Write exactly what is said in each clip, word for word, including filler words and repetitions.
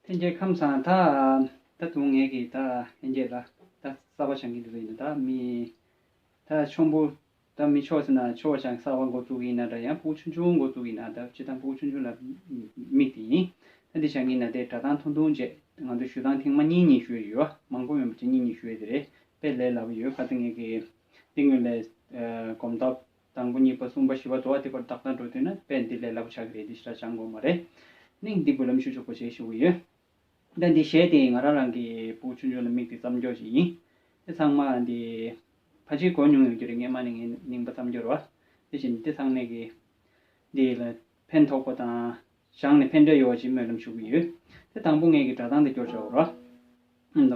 ལྷན་རྒྱས་ཁམས་བཟང་། ད་ད་དུང་ངས་ཀྱིས་ད་ལྷན་རྒྱས་ལ་ད་གསར་པ་སྦྱང་གི་འདུག་ཡིན་ན། ད་མི་ད་ཆོམ་པོ་ད་མི་ཆོག་ཟེར་ན་ཆོག་ཅང་གསར་པ་འགོ་བཙུགས་ཡིན་ན་འདྲ། ཡང་སྤུ་གུ་ཆུང་ཆུང་འགོ་བཙུགས་ཡིན་ན། ད་སྤྱིར་བཏང་སྤུ་གུ་ཆུང་ཆུང་ལ་དམིགས་ཏེ་ཡིན། ད་འདི་བྱ་ངེས་ན་དེ་སྒྲ་གདངས་ཐུང་ཐུང་བྱས། ང་ཚོ་ཞུ་སྟངས་ཐེངས་མ་གཉིས་གཉིས་ཞུས་ཡོད། མང་པོ་མིན་པ་ཅིག་གཉིས་གཉིས་ཞུས་ཡོད། དེ་རེད། དཔེ་ལས་སླ་པོ་ཡོད། ཁ་སང་ངས་ཀྱི་འདི་སྔོན་ལས་གོམ་སྟབས་དང་པོ་གཉིས་པ་གསུམ་པ་བཞི་པ་དོ་བ་དེ་བར་ཏག་ཏག་འགྲོ་དུས་ན་དཔེ་འདི་ལས་སླ་པོ་ཆགས་ཀྱི་རེད། འདི་ཞེ་དྲག་སྦྱང་དགོས་མ་རེད། ནི་འདི་འབུལ་ལམ་ཞུ་ཆོག་པ་བྱས་ཞུ་གི་ཡོད། ད་འདི་གཞས་དེ་ང་རང་རང་གི་སྤུ་གུ་ཆུང་ཆུང་ལ་དམིགས་ཏེ་བརྩམས་རྒྱུ་ཞིག་ཡིན། དེ་ཚང་མ་འདི་ཕལ་ཆེར་གོ་མྱོང་ཡོད་རྒྱུ་རེད། སྔས་མ་ནས་ངས་རྙིང་པ་བརྩམས་རྒྱུ་རེད་བ། དེ་བཞིན་དེ་ཚང་མས་ཀྱི་འདི་ལ་ཕན་ཐོགས་པ་དང་སྦྱངས་ནས་ཕན་འབྲས་ཡོང་བ་ཅིག་སྨོན་ལམ་ཞུ་གི་ཡོད། དེ་དང་པོ་ངས་ཀྱི་སྒྲ་གདངས་དེ་སྐྱོར་ཆོག་ར། ཨ་ནི་ད།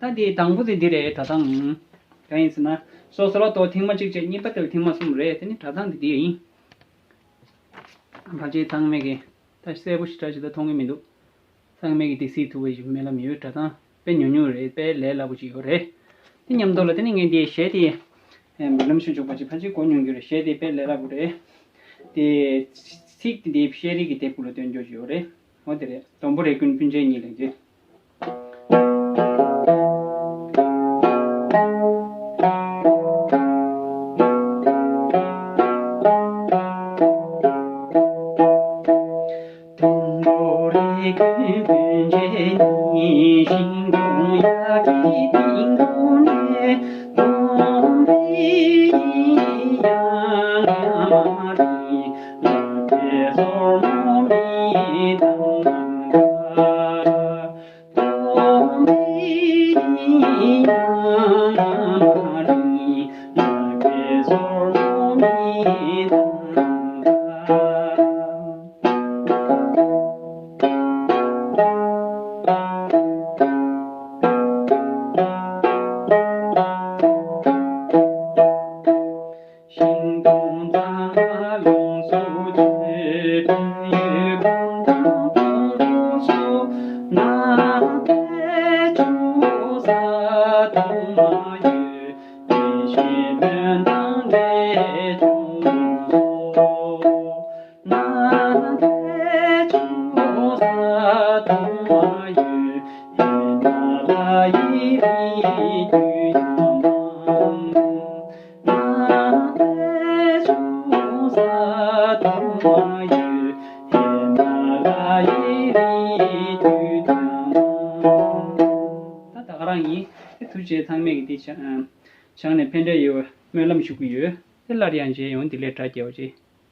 ད་འདི་དང་པོ་དེ་འདི་རེད། སྒྲ་གདངས་གང་ཡིན་ཟེར་ན། སོ་སོ་ལ་ཏོ་ཐེངས་མ་གཅིག་བྱས། གཉིས་པ་དེ་ལ་ཐེངས་མ་གསུམ་རེད། དེ་ནི་སྒྲ་གདངས་འདི་འདི་ཡིན། ཕལ་ཆེར་ཚང་མས་ཀྱི་ད་གསལ་པོ་ཞེ་དྲག་ཅིག་ད་མཐོང་གི་མི་འདུག་ཚང་མས་ཀྱི་འདི་གཟིགས་ཐུབ་པའི་སྨོན་ལམ་ཡོད། སྒྲ་གདངས་དཔེ་ཉུང་ཉུང་རེད། དཔེ་ལས་སླ་པོ་ཅིག་ཡོད་རེད། དེ་མཉམ་དུ་ལ་དེ་ནི་ངས་འདི་གཞས་དེ་འབུལ་ལམ་ཞུ་ཆོག་པ་ཅིག་ཕལ་ཆེར་གོ་མྱོང་རྒྱུ་རེད། གཞས་དེ་དཔེ་ལས་སླ་པོ་རེད། དེ་ཚིག་དེ་འདི་ཤེས་རིག་གི་དེབ་ཀྱི་ལ་སྟོན་རྒྱུ་ཞིག་ཡོད་རེད། འོ་དེ་རེད། སྡོང་པོ་རེ་ཀུན་སྤུན་མཆེད་གཉིས་ལས་འདི། ཤིང་སྡོང་ཚང་མ་ལོངས་སུ་སྤྱོད། སྤྲིན་ཡོད་ཁམས་དྭངས་མཐོང་ལོངས་སུ་གནམ་བདེ་ཆུ་ས་དྭངས་མ་ཡོད། བདེ་གཤེགས་སྨོན་དང་འབྲས་ལྗོངས་ལོངས་སུ། གནམ་བདེ་ཆུ་ས་དྭངས་མ་ཡོད། ཧི་མ་ལ་ཡའི་རི་རྒྱུད་ཡང་མང་། ད་ལྟ་ང་རང་གཉིས་ཐུགས་རྗེ་ཚང་མས་ཀྱི་དེ་བྱང་ནས་ཕན་འབྲས་ཡོད་པའི་སྨོན་ལམ་ཞུ་གི་ཡོད། དེ་སླར་ཡང་མཇལ་ཡོང་། བདེ་ལེགས་དྲ་རྒྱའོ་ཅེས།